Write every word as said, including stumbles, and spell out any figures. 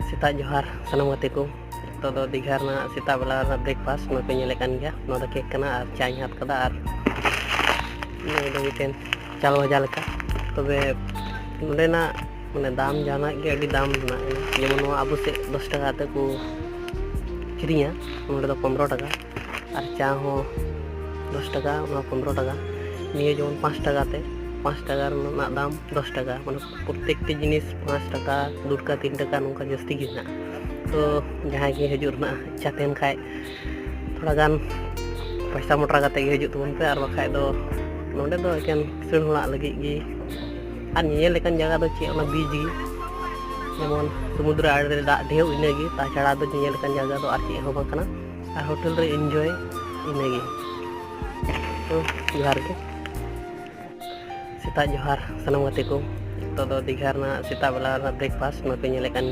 ᱥᱮᱛᱟᱜ ᱡᱚᱦᱟᱨ ᱥᱟᱱᱟᱢ ᱜᱟᱛᱮ ᱠᱚ᱾ ᱱᱤᱛᱚᱜ ᱫᱚ ᱫᱤᱜᱷᱟ ᱨᱮᱱᱟᱜ ᱥᱮᱛᱟᱜ ᱵᱮᱞᱟ ᱨᱮᱱᱟᱜ ᱵᱨᱮᱠᱯᱷᱟᱥᱴ ᱱᱚᱣᱟ ᱯᱮ ᱧᱮᱞᱮᱫ ᱠᱟᱱ ᱜᱮᱭᱟ᱾ ᱱᱚᱣᱟ ᱫᱚ ᱠᱮᱠ ᱠᱟᱱᱟ ᱟᱨ ᱪᱟᱧ ᱦᱟᱛ ᱠᱟᱫᱟ, ᱟᱨ ᱱᱚᱣᱟ ᱫᱚ ᱢᱤᱫᱴᱮᱱ ᱪᱟᱞ ᱵᱷᱟᱡᱟ ᱞᱮᱠᱟ᱾ ᱛᱚᱵᱮ ᱱᱚᱸᱰᱮᱱᱟᱜ ᱢᱟᱱᱮ ᱫᱟᱢ ᱡᱟᱦᱟᱱᱟᱜ ᱜᱮ ᱟᱹᱰᱤ ᱫᱟᱢ ᱨᱮᱱᱟᱜ ᱠᱟᱱᱟ᱾ ᱡᱮᱢᱚᱱ ᱱᱚᱣᱟ ᱟᱵᱚ ᱥᱮᱫ ᱫᱚᱥ ᱴᱟᱠᱟ ᱠᱟᱛᱮ ᱠᱚ ᱟᱹᱠᱷᱨᱤᱧᱟ, ᱱᱚᱸᱰᱮ ᱫᱚ ᱯᱚᱱᱨᱚ ᱴᱟᱠᱟ᱾ ᱟᱨ ᱪᱟ ᱦᱚᱸ ᱫᱚᱥ ᱴᱟᱠᱟ, ᱚᱱᱟ ᱯᱚᱱᱨᱚ ᱴᱟᱠᱟ᱾ ᱱᱤᱭᱟᱹ ᱡᱮᱢᱚᱱ ᱯᱟᱸᱪ ᱴᱟᱠᱟ ᱛᱮ, ᱯᱟᱸᱪ ᱴᱟᱠᱟ ᱨᱮᱱᱟᱜ ᱫᱟᱢ ᱫᱚᱥ ᱴᱟᱠᱟ, ᱢᱟᱱᱮ ᱯᱨᱚᱛᱛᱮᱠᱴᱤ ᱡᱤᱱᱤᱥ ᱯᱟᱸᱪ ᱴᱟᱠᱟ, ᱫᱩ ᱴᱟᱠᱟ, ᱛᱤᱱ ᱴᱟᱠᱟ ᱱᱚᱝᱠᱟ ᱡᱟᱹᱥᱛᱤ ᱜᱮ ᱦᱮᱱᱟᱜᱼᱟ᱾ ᱛᱚ ᱡᱟᱦᱟᱸᱭ ᱜᱮ ᱦᱤᱡᱩᱜ ᱨᱮᱱᱟᱜ ᱤᱪᱪᱷᱟ ᱛᱟᱦᱮᱱ ᱠᱷᱟᱡ, ᱛᱷᱚᱲᱟ ᱜᱟᱱ ᱯᱚᱭᱥᱟ ᱢᱚᱴᱨᱟ ᱠᱟᱛᱮ ᱜᱮ ᱦᱤᱡᱩᱜ ᱛᱟᱵᱚᱱ ᱯᱮ, ᱟᱨ ᱵᱟᱠᱷᱟᱡ ᱫᱚ ᱱᱚᱸᱰᱮ ᱫᱚ ᱮᱠᱮᱱ ᱠᱤᱥᱟᱹᱬ ᱦᱚᱲᱟᱜ ᱞᱟᱹᱜᱤᱫ ᱜᱮ᱾ ᱟᱨ ᱧᱮᱧᱮᱞ ᱞᱮᱠᱟᱱ ᱡᱟᱭᱜᱟ ᱫᱚ ᱪᱮᱫ, ᱚᱱᱟ ᱵᱤᱪ ᱜᱮ, ᱡᱮᱢᱚᱱ ᱥᱚᱢᱩᱫᱨᱚ ᱟᱲᱮ ᱨᱮ ᱫᱟᱜ ᱰᱷᱮᱣ, ᱤᱱᱟᱹᱜᱮ᱾ ᱛᱟᱪᱷᱟᱲᱟ ᱫᱚ ᱧᱮᱧᱮᱞ ᱞᱮᱠᱟᱱ ᱡᱟᱭᱜᱟ ᱫᱚ ᱟᱨ ᱪᱮᱫ ᱦᱚᱸ ᱵᱟᱝ ᱠᱟᱱᱟ᱾ ᱟᱨ ᱦᱳᱴᱮᱞ ᱨᱮ ᱤᱱᱡᱚᱭ ᱤᱱᱟᱹᱜᱮ᱾ ᱛᱚ ᱡᱚᱦᱟᱨ ᱜᱮ, ᱥᱮᱛᱟᱜ ᱡᱚᱦᱟᱨ ᱥᱟᱱᱟᱢ ᱜᱟᱛᱮ ᱠᱚ᱾ ᱱᱤᱛᱚᱜ ᱫᱚ ᱫᱤᱜᱷᱟ ᱨᱮᱱᱟᱜ ᱥᱮᱛᱟᱜ ᱵᱮᱞᱟ ᱨᱮᱱᱟᱜ ᱵᱨᱮᱠᱯᱷᱟᱥᱴ ᱱᱚᱣᱟ ᱯᱮ ᱧᱮᱞᱮᱫ ᱠᱟᱱ